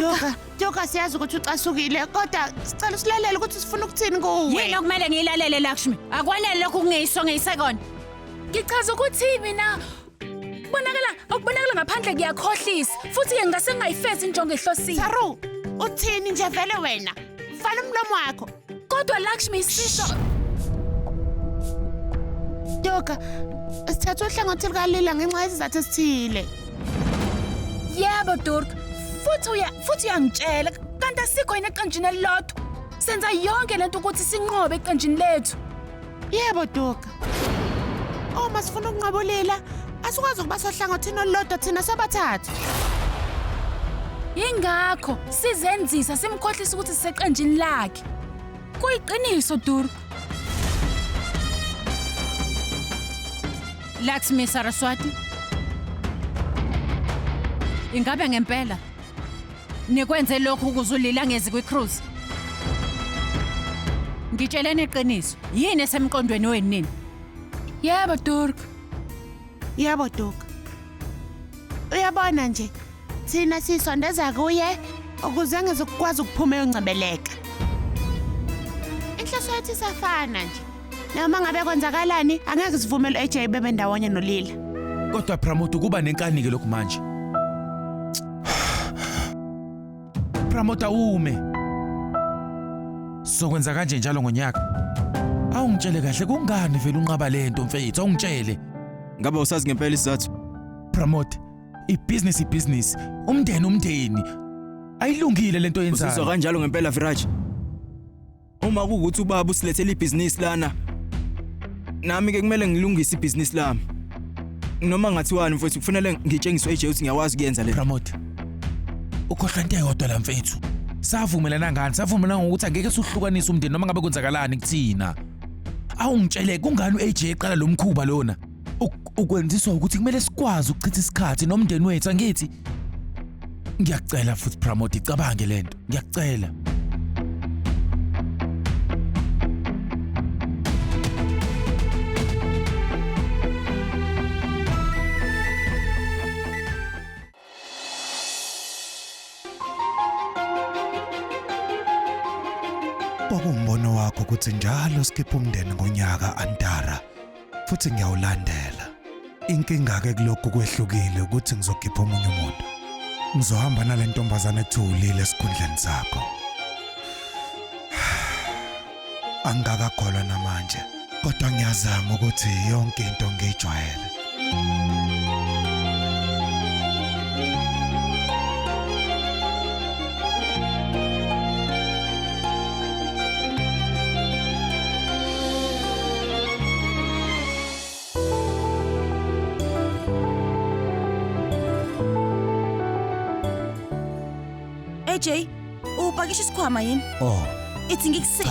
Durga, Durga siyazi ukuthi ucasukile kodwa sicela usilalele ukuthi sifuna ukuthini kuwe. Yini okumele ngiyilalele Lakshmi? Akwanele lokhu kungeyiso ngeyisekona. Ngichaza ukuthi mina kubonakala okubonakala ngaphandle kuyakhohlisa futhi ke ngingase ngingayifezi injongo ehlosiwe. Saru, uthini nje vele wena? Vala umlomo wakho. Kodwa Lakshmi isisho Durga, sithatha uhlangothi lukaLila ngenxa yesizathu esithile. Yebo Durga, futhi uyangitshela kanti asikho yini eqenjini elilodwa. Senza yonke lento ukuthi sinqobe eqenjini lethu. Yebo Durga. Uma sifuna ukunqoba uLila, asikwazi ukuba sohlangothini olulodwa thina sobathathu. Yingakho sizenzisa simkhohlisa ukuthi siseqenjini lakhe. Kuyiqiniso Durga. Lakshmi Saraswati. Ingabe ngempela nikwenze lokhu ukuze uLila ngezi kwi-cruise? Ngitsheleni iqiniso, yini esemqondweni wenu nini? Yebo Durga. Yebo Durga. Uyabona nje, thina sisondeza kuye ukuze angezukukwazi ukuphuma eyoncebeleka. Inhloso yethu isafana nje. Noma ngabe kwenzakalani, angeke sivumele AJ bebe ndawonye noLila. Kodwa Pramod kuba nenkani ke lokhu manje. Pramod awume. Sokwenza kanje njalo ngonyaka. Awungitshele kahle kungani vele unqaba lento mfethu, awungitshele. Ngabe usazi ngempela isizathu? Pramod, ibhizinisi ibhizinisi, umndeni umndeni. Ayilungile lento Uzizwa yenzayo. kanjalo ngempela Viraj? Uma kuwukuthi ubaba usilethele ibhizinisi lana, nami ke kumele ngilungise ibhizinisi lami. Noma ngathiwani mfowethu kufanele ngitshengiswe AJ ukuthi ngiyakwazi ukuyenza le. Pramod, ukhohlwa into eyodwa la mfethu. Savumelana ngani? Savumelana ngokuthi angeke suhlukanise umndeni noma ngabe kwenzakalani kuthina. Awungitshele kungani uAJ eqala lo mkhuba lona? Ukwenziswa ukuthi kumele sikwazi ukuchitha isikhathi nomndeni wethu angithi? Ngiyakucela futhi Pramod, icabange lento. Ngiyakucela. Kwakuwumbono wakho ukuthi njalo sikhiphe umndeni ngonyaka Antara futhi ngiyawulandela. Inkinga-ke kulokhu kwehlukile ukuthi ngizokhipha omunye umuntu. Ngizohamba nale ntombazane ethulile esikhundleni sakho. Angikakakholwa namanje, kodwa ngiyazama ukuthi yonke into ngiyijwayele. AJ, upakisha isikhwama yini? Oh, Ithi ngikusize.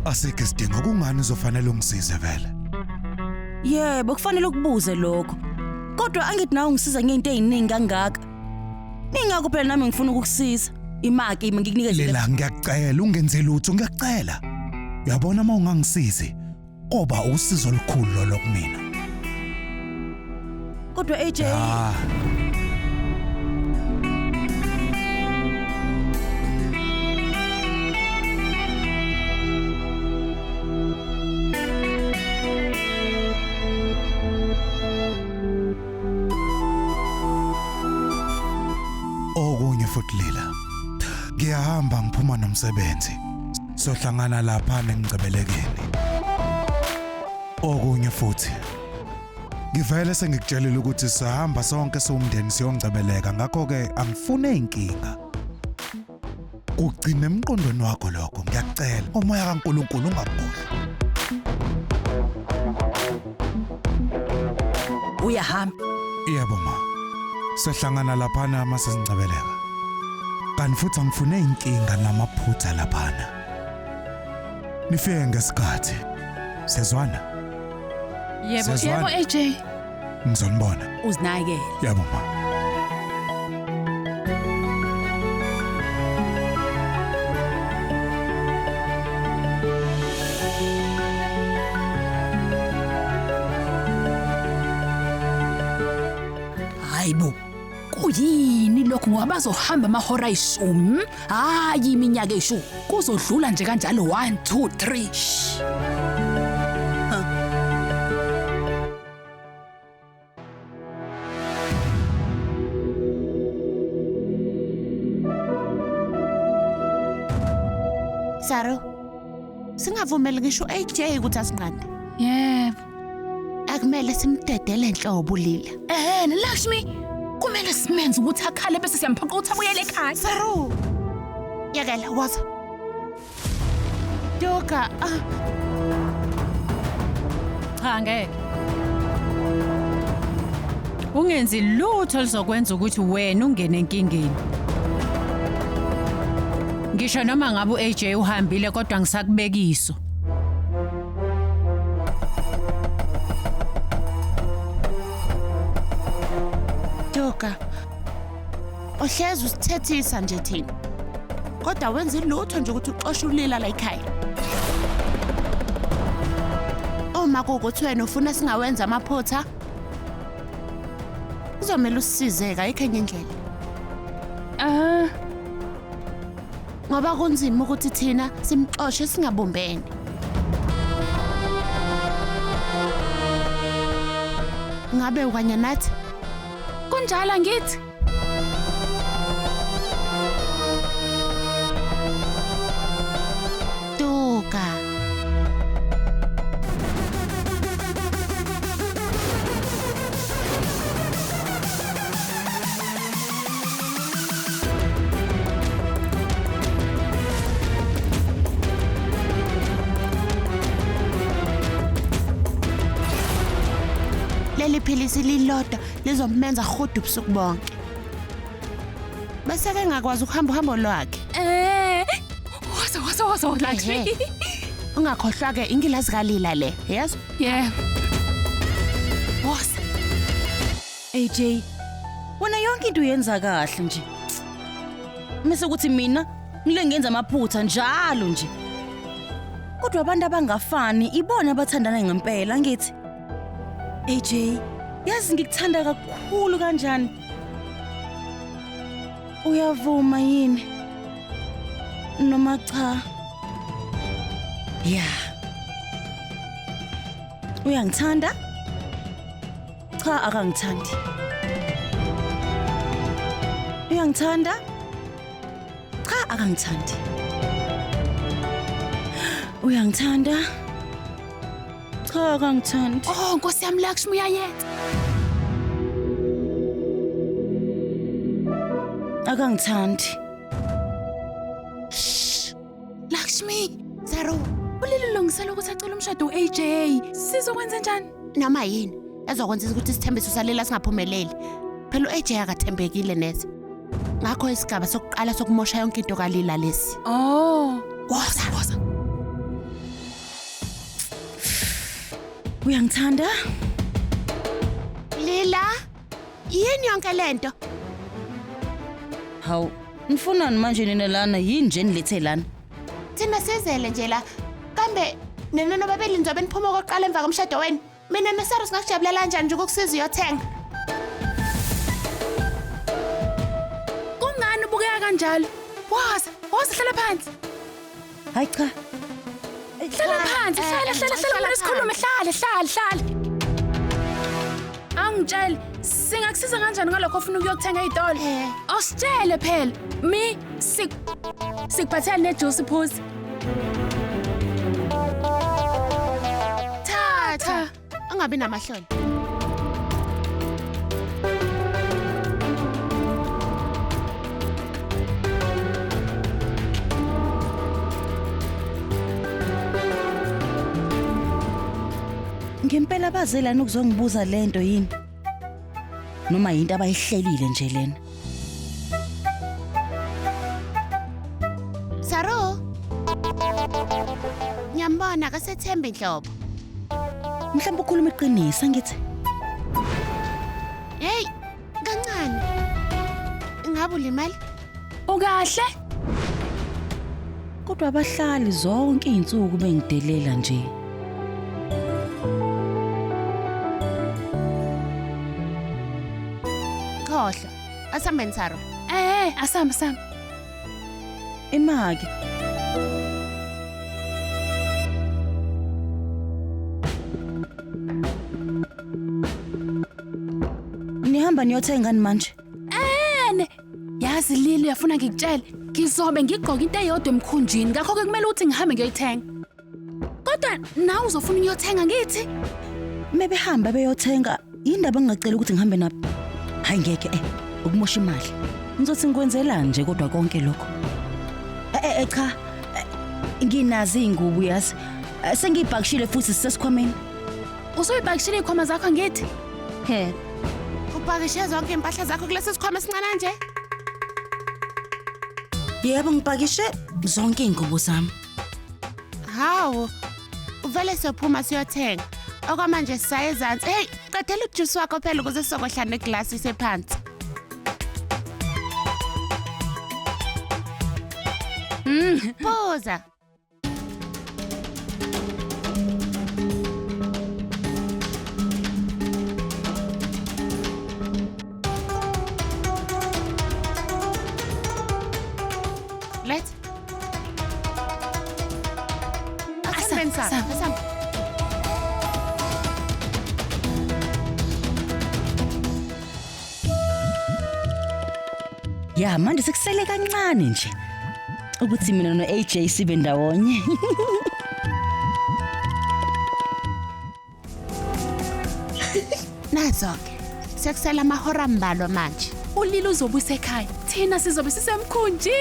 asikho isidingo kungani uzofanele ungisize vele. Yebo, kufanele ukubuze lokho. Kodwa angithi nawe ungisiza ngento eziningi kangaka. Ningakho phela nami ngifuna ukukusiza. Imaki imi ngikunikeze. Lela ngiyakucela ungenze lutho ngiyakucela. Uyabona uma ungangisizi koba usizo olukhulu lolo kumina. Kodwa AJ, Ah. Okunye futhi Lila. Ngiyahamba ngiphuma nomsebenzi. Sohlangana lapha nengicebelekeni. Okunye futhi. Ngivele sengikutshelile ukuthi sihamba sonke siwumndeni siyongcebeleka ngakho-ke angifune inkinga. Kugcina emqondweni wakho lokho ngiyakucela. Umoya kaNkulunkulu ungakukhohlwa. uyahamba. Yebo ma. Sohlangana laphana uma sesingcebeleka. Kanti futhi angifune inkinga namaphutha laphana. Nifike ngesikhathi. Sezwana? Yebo, Sezwana? Yebo AJ. Ngizonibona. Uzinakekele. Yebo ma. Hayibo. Kuyini lokhu ngoba bazohamba amahora ayishumi, hhayi iminyaka eyishumi. Kuzodlula nje kanjalo 1 2 3. Saru, singavumeli ngisho AJ ukuthi asinqande. Yebo. Akumele simdedele nhlobo uLila. Ehhe, Lakshmi, kumele simenze ukuthi akhale bese siyamphoqa ukuthi abuyele ekhaya. Saru. Yekela, woza. Doka, ah, Cha ngeke. Ungenzi lutho oluzokwenza ukuthi wena ungene enkingeni. Ngisho noma ngabe uAJ uhambile kodwa ngisakubekiso. Doka. Uhlezi usithethisa nje thina. Kodwa wenza ilutho nje ukuthi uxoshe uLila la ekhaya. Uma kuwukuthi wena ufuna singawenza amaphutha, kuzomele usisizeke ayikho enye indlela. Ah, Ngoba kunzima ukuthi thina simxoshe singabumbene. Ngabe ukanye nathi? kunjalo ngithi. Duka. Leli philisi lilodwa lizomenza rhudu ubusuku bonke. Bese ke ngakwazi ukuhamba uhambo lwakhe. Eh. Woza woza woza Lakshmi. Ehhe. Ungakhohlwa ke ingilazi kalila le, yezwa? Yebo. Woza. AJ, wena yonke into uyenza kahle nje. Mase kuthi mina ngile ngenza amaphutha njalo nje. Kodwa abantu abangafani ibona abathandana ngempela ngithi. AJ, yazi ngikuthanda kakhulu kanjani? Uyavuma yini? Noma cha? Ya. Uyangithanda? Cha akangithandi. Uyangithanda? Cha akangithandi. Uyangithanda? Cha akangithandi. Oh, Nkosi yami Lakshmi uyayenza. Akangithandi. Lakshmi, Saru, ulile lungisela ukuthi acele umshado uAJ. Sizokwenza njani? noma yini ezokwenza ukuthi isithembiso salela singaphumeleli. Phela uAJ akathembekile neze. Ngakho isigaba sokuqala sokumosha yonke into kaLila lesi. Oh. Woza, Woza. Uyangithanda? Lila, yini yonke lento? Hawu, nifunani manje nina lana? Yini nje nilethe lana? Thina sizele nje la. Kambe nina nobabili nizobe niphuma okokuqala emva komshado wenu. Mina noSaru singakujabulela kanjani nje ukukusiza uyothenga? Kungani ubukeka kanjalo? Woza, woza hlala phansi. Hayi cha. Hlala phansi, hlala hlala hlala kumele sikhulume, hlala hlala hlala. Angitshele, singakusiza kanjani ngalokho ofuna ukuyothenga ezitolo? Eh. Awusitshele phela. Mi sik sikuphathele nejuice phuzi. Thatha. Ungabi namahloni. Ngempela bazelana ukuzongibuza lento yini? Noma yinto abayihlelile nje lena. Saru. Ngiyambona akasethembi nhlobo. Mhlawumbe ukhuluma iqiniso ngithi. Hey, kancane. Ngabe ulimali? Ukahle? Kodwa abahlali zonke izinsuku bengidelela nje. Khohlwa. Asambeni Saru. Eh, asambe asambe. Imake. Nihamba niyothengani manje? Ene, yazi Lili uyafuna ngikutshele, ngizobe ngigqoka into eyodwa emkhunjini, ngakho-ke kumele ukuthi ngihambe ngiyoyithenga. Kodwa nawe uzofuna ukuyothenga ngithi? Mebehamba beyothenga, yindaba ngingacela ukuthi ngihambe nabo. Hayi ngeke ukumosha imali. Ngizothi ngikwenzelani nje kodwa konke lokho. Cha. Nginazi ingubo yazi. Sengiyibhakishile futhi sisesikhwameni. Usuyibhakishile iy'khwama zakho ngithi? He. Upakishe zonke impahla zakho kulesi sikhwama esincane nje? Yebo ngipakishe zonke ingubo zami. Hawu. Uvele siyophuma siyothenga. Okwamanje sisaye ezansi. Hey, qedela ujuice wakho phela ukuze sizokwehla neglasi isephansi. Phuza. Let. Asambe Asambe. asambe. Ya manje sekusele kancane nje ukuthi mina no AJ sibe ndawonye. Nazo-ke. Sekusele amahora ambalwa manje. uLili uzobuyisa ekhaya, thina sizobe sisemkhunjini.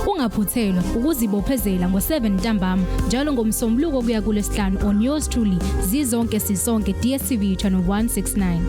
Ungaphuthelwa ukuzibophezela ngo7 ntambama njalo ngomsombuluko kuya kulesihlanu on yours truly zizonke sisonke DStv channel 169.